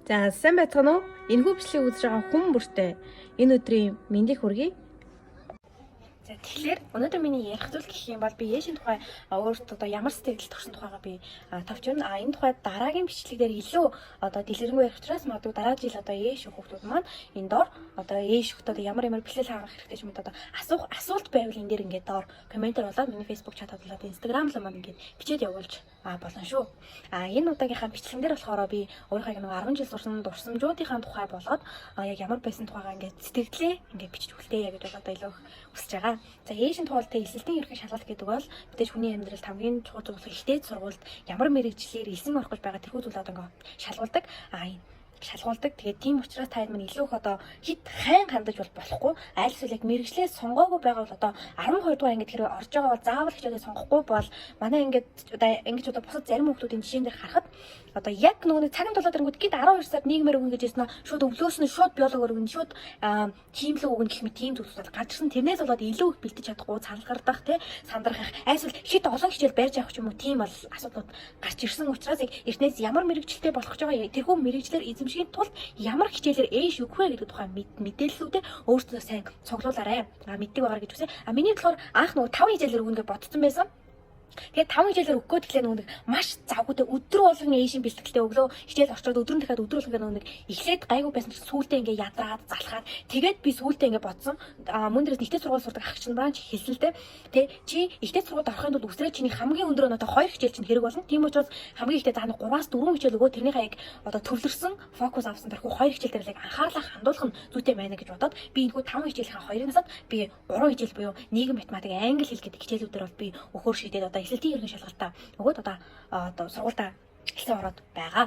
За, сайн байцгаана уу? Энэхүү бичлэгийг үзэж байгаа хүн бүртээ энэ өдрийн мэндийг хүргэе. За, тэгэхээр өнөөдөр миний ярих зүйл гэх юм бол би Ээшийн тухай өөрт одоо ямар сэтгэл төрсэн тухайгаа би товч юм. А энэ тухай дараагийн бичлэг дээр илүү одоо дэлгэрэнгүй ярих учраас магадгүй дараа жил одоо Ээш хүүхдүүд маань энэ доор одоо Ээш хүүхдүүд ямар ямар бэлтгэл хангах хэрэгтэй ч юм уу, одоо асуух асуулт байвал энэ дээр ингээд доор комментээр болоод, миний Facebook чат болоод, Instagram руу маань ингээд бичээд явуулж болно шүү. А энэ удаагийнхаа бичлэгэн дээр болохоор би өөрийнхөө нэг 10 жил сурсан дурсамжуудынхаа тухай болоод яг ямар байсан тухайгаа ингээд сэтгэлдээ ингээд бичиж үлдээе гэж одоо илүү хүсэж байгаа. За, Ээшийн тухайлт элсэлтийн ерөнхий шалгалт гэдэг бол мэдээж хүний амьдралд хамгийн чухал зүйл болох их дээд сургуульд ямар мэргэжлээр элсэн орох гэж байгаа тэрхүү зүйл одоо ингээд шалгуулдаг. А энэ шалгуулдаг. Тэгээд тийм учраас та нар минь илүү их одоо хэт хайн хандаж бол болохгүй. Аль эсвэл яг мэргэжлээ сонгоогүй байгаа бол одоо 12 дугаар ангид хэрвээ орж байгаа бол заавал хичээлээ сонгохгүй бол манай ингээд одоо ингэж одоо бусад зарим хүмүүсийн жишээн дээр харахад одоо яг нөгөө нэг цагийн толгой дэрнгүүд гинт 12 сард нийгмээр өгнө гэж хэлсэн нь шууд өвлөөс нь шууд биологоор өгнө, шууд хиймлэг өгнө гэх мэт тийм зүйлс бол гарч ирсэн. Тэрнээс болоод илүү их бэлтэж чадахгүй, цалгардах тий, сандрах, айсвал хэт олон хичээл барьж авах ч юм уу, тийм бол асуудлууд гарч ирсэн учраас яг эртнээс ямар мэргэжилтэй болох гэж байгаа, тэрхүү мэргэжлээр эзэмшихийн тулд ямар хичээлээр ээш өгөх вэ гэдэг тухай мэдээллүүдээ өөрсдөө сайн цуглуулаарай. А мэддэг байгаарай гэж үсэ. А миний болохоор анх нөгөө 5 хичээлээр өгнө гэж бодсон байсан. Тэгээд 5 хичээлээр өгөх гээд тэгэхээр нөгөө нэг маш завгүйтэй өдөр болгон Ээшийн бэлтгэлтэй өглөө хичээл орчоод, өдөр нь дахиад өдөр болгон нөгөө нэг эхлээд гайгүй байсан чинь сүүлдээ ингээ ядраад залхаад, тэгээд би сүүлдээ ингээ бодсон. А мөн дээрээс их дээд сургууль сурдаг ах чинь бранч хэлсэн л дээ. Тэ чи их дээд сургуульд орохын тулд үсрээ чиний хамгийн өндөр оноотой 2 хичээл чинь хэрэг болно. Тийм учраас хамгийн ихтэй за нэг 3-аас 4 хичээл өгөө, тэрнийхээ яг одоо төвлөрсөн фокус авсан тэрхүү 2 хичээл дээр л яг анхаарлаа хандуулах нь зүйтэй байна гэж бодоод би энэхүү 5 хичээлийнхаа 2-ыг насад би 3 хичээл буюу нийгэм, математик, англи хэл гэдэг хичээлүүдээр бол би өгөхөөр шийдээд одоо элсэлтийн ерөнхий шалгалтаа өгөөд одоо сургуультаа элсэн ороод байгаа.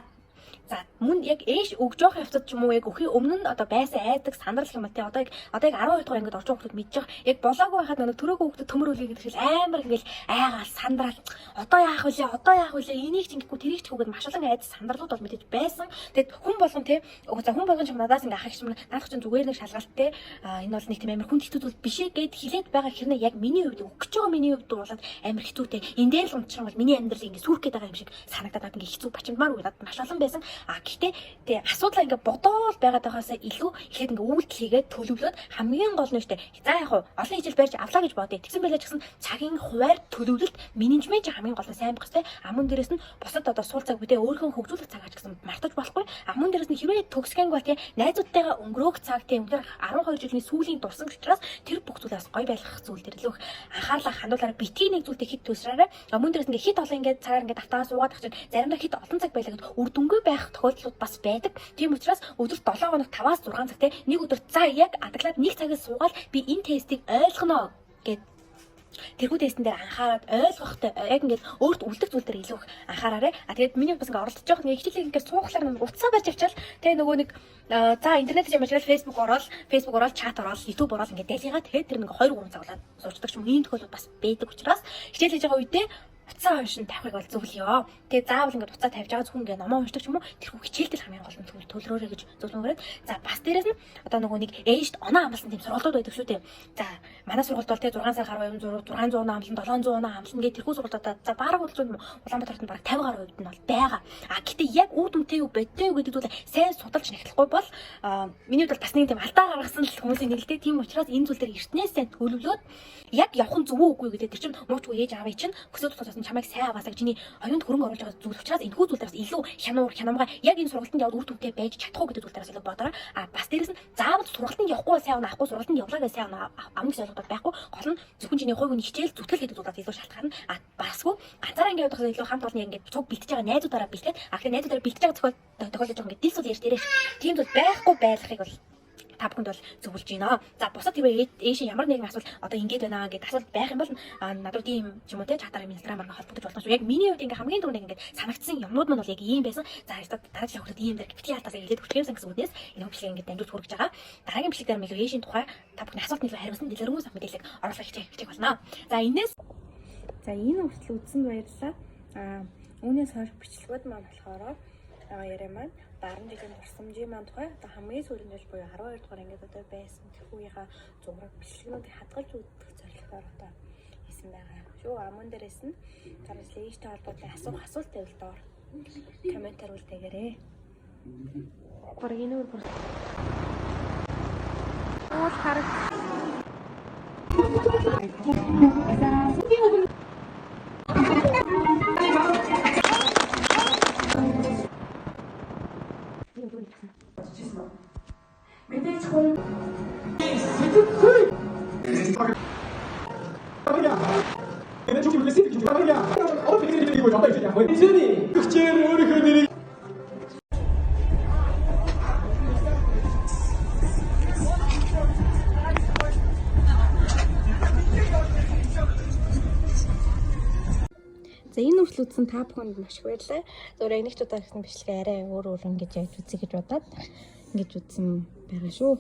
За, мөн яг ээш өгж явах явцад ч юм уу, яг өхийн өмнө нь одоо байсан айдаг сандрал юм ба тий, одоо яг 12 дугаар ангид орж байгаа хүмүүс мэдчих, яг болоогүй байхад нэг төрөөгөө хүүхдэд төмөр үлгээ гэдэг шиг амар ингээл айгаал сандраал, одоо яах вүлээ, одоо яах вүлээ, энийг ч ингэхгүй, тэрийг ч гэхгүй маш олон айдас сандарлууд бол мэдээж байсан. Тэгэд хүн болгон тий, за хүн болгон ч надаас ингээ ах их юм наадах чинь зүгээр нэг шалгалттэй, энэ бол нэг тийм амар хүнд хэцүү зүйл биш ээ гэд хилээд байгаа хэрнээ яг миний хувьд өгөх гэж байгаа миний хувьд болоод амар хэцүүтэй, энэ дээр л унтчих юм бол миний амьдрал ингээ сүрх гээд байгаа юм шиг санагдаад ингээ хэцүү бачимдмаар үед маш олон байсан. А гэхдээ тий асуудлаа ингээ бодоол байгаад байгаасаа илүү ихэд ингээ үйлдэл хийгээд төлөвлөөд, хамгийн гол нь штэ за яг хуу олон хичээл барьж авлаа гэж бодъё. Тэгсэн байлаа ч гэсэн цагийн хуваар төлөвлөлт, менежмент хамгийн гол нь сайн байх хэрэгтэй. А мөн дээрээс нь бусад одоо суул цаг үедээ өөрийнхөө хөгжүүлэх цагаа ч гэсэн мартаж болохгүй. А мөн дээрээс нь хэрвээ төгсгэнг бол тий найзуудтайгаа өнгөрөөх цаг, тий өндөр 12 жилийн сүүлийн дурсамж учраас тэр бүх зүйлээс гой байлгах зүйл дээр илүү их анхаарлаа хандуулаарай. Битгий нэг зүйлтэй хэт төлсрээрэй. А мөн дээрээс ингээ хэт олон ингээ цагаар ингээ давтаа суугаад ах чинь заримдаа хэт олон цаг байлаа гэд үр дүнгүй байх тохиолдлууд бас байдаг. Тийм учраас өдөрт 7 хоног 5-аас 6 цаг те нэг өдөр за яг адаглаад нэг цагаас суугаад би энэ тестийг ойлгоно гэд тэрхүү тестэн дээр анхаарад ойлгохтой яг ингээд өөрт үлдэх зүйл дээр илүү их анхаараарай. А тэгээд миний бас ингээд оролдож байгаа нэг хичээлийг ингээд суухлаар нэг утсаа барьж авчаал тэгээ нөгөө нэг за интернет юм ашиглал Facebook ороод, чат ороод, YouTube ороод ингээд далигаа тэгээд тэр нэг 2 3 цаг болоод суучдаг ч юм, ийм тохиолдол бас байдаг учраас хичээл хийж байгаа үедээ утсаа уншин тавихыг бол зөвлөё. Тэгээ заавал ингээд утсаа тавьж байгаа, зөвхөн ингээд номоо уншдаг ч юм уу, тэрхүү хичээл дээр хамгийн гол нь төлрөөрэй гэж зөвлөмөрөөд. За, бас дээрэс нь одоо нөгөө нэг ээжд оноо амласан тийм сургалтууд байдаг шүү дээ. За, манай сургуульд бол тэгээ 6 сар гаруй юм 600 оноо амлан, 700 оноо амлан гэх тэрхүү сургалтуудаа за бараг бол Улаанбаатарт нь бараг 50 гаруй хувьд нь бол байгаа. А гэтээ яг үр дүнтэй юу, бодтой юу гэдэг зүйл сайн судалж нэгтлэхгүй бол миний хувьд бол бас нэг тийм алдаа гаргасан л хүмүүсийн нэг л дээ. Тийм учраас энэ зүйл дээр эртнээс сайн төлөвлөөд яг явах нь зөв үү, үгүй гэдэг тэр чинь муучгүй ээж аавыг чинь өсөө тусаас чамайг сайн аваасаа чиний оюунд хөрөнгө оруулж байгаа зүйл учраас энэхүү зүйл дээрээс илүү хянуур хянамга яг энэ сургалтанд яваад үр дүнтэй байж чадах уу гэдэг зүйл дээрээс илүү бодороо. А бас дээрээс нь заавал сургалтанд явахгүй сайн оноо авахгүй, сургалтанд явлаа гэж сайн оноо авна гэсэн ойлголт байхгүй. Гол нь зөвхөн чиний хувь хүний хичээл зүтгэл гэдэг зүйлээс илүү шалтгаална. А басгүй ганцаараа ингээд явах илүү хамт олон ингээд цуг бэлтэж байгаа найзуудаараа бэлтээд, а тэгэхээр найзуудаараа бэлтэж байгаа тохиолдол жоохон ингээд дил зүйл ярьж дээрээ тийм зүйл байхгүй байлгахыг бол та бүхэнд бол зөвлөж байна. За, бусад хэрвээ ээшээ ямар нэгэн асуулт одоо ингэж байна гэдэг асуулт байх юм бол над руу тийм ч юм уу те чатаар Instagram-аар холбогдож болно шүү. Яг миний хувьд ингээ хамгийн түрүүнд ингээ санагдсан юмнууд маань бол яг ийм байсан. За, дараа жилийн хүүхдүүд ийм дээр битгий алдаас илээд хүчгээмсэн гэсэн үгнээс энэ бичлэг ингээ дамжуулж хүргэж байгаа. Дараагийн бичлэг дээр илүү ээшийн тухай та бүхний асуулт илүү хариулсан дэлгэрэнгүй мэдээлэл оруулах хичээх болно. За, энэс За, энэ хүртэл үзсэнд баярлалаа. Аа, үүнээс хойш бичлэгүүд маань болохоор яриа маань 10 жилийн дурсамжийн маань тухай одоо хамгийн сүүлийн жил буюу 12 дугаар ангид одоо байсан тэрхүүгийнхаа зураг бичлэгнүүдийг хадгалж үзэх зорилгоор одоо хийсэн байгаа шүү. Амун дээрээс нь дараа жилийн ээжтэй холбоотой асуух асуулт байвал доор комментээр үлдээгээрэй. Бараг энэ өөр бүр. Уул хараг. За, энэ хүртэл үзсэн та бүхэнд маш их баярлалаа. Зөвхөн яг нэг ч удаа гэсэн бичлэгээ арай өөр өөр ингэж яаж үзье гэж бодоод ингэж үзсэн байгаа шүү.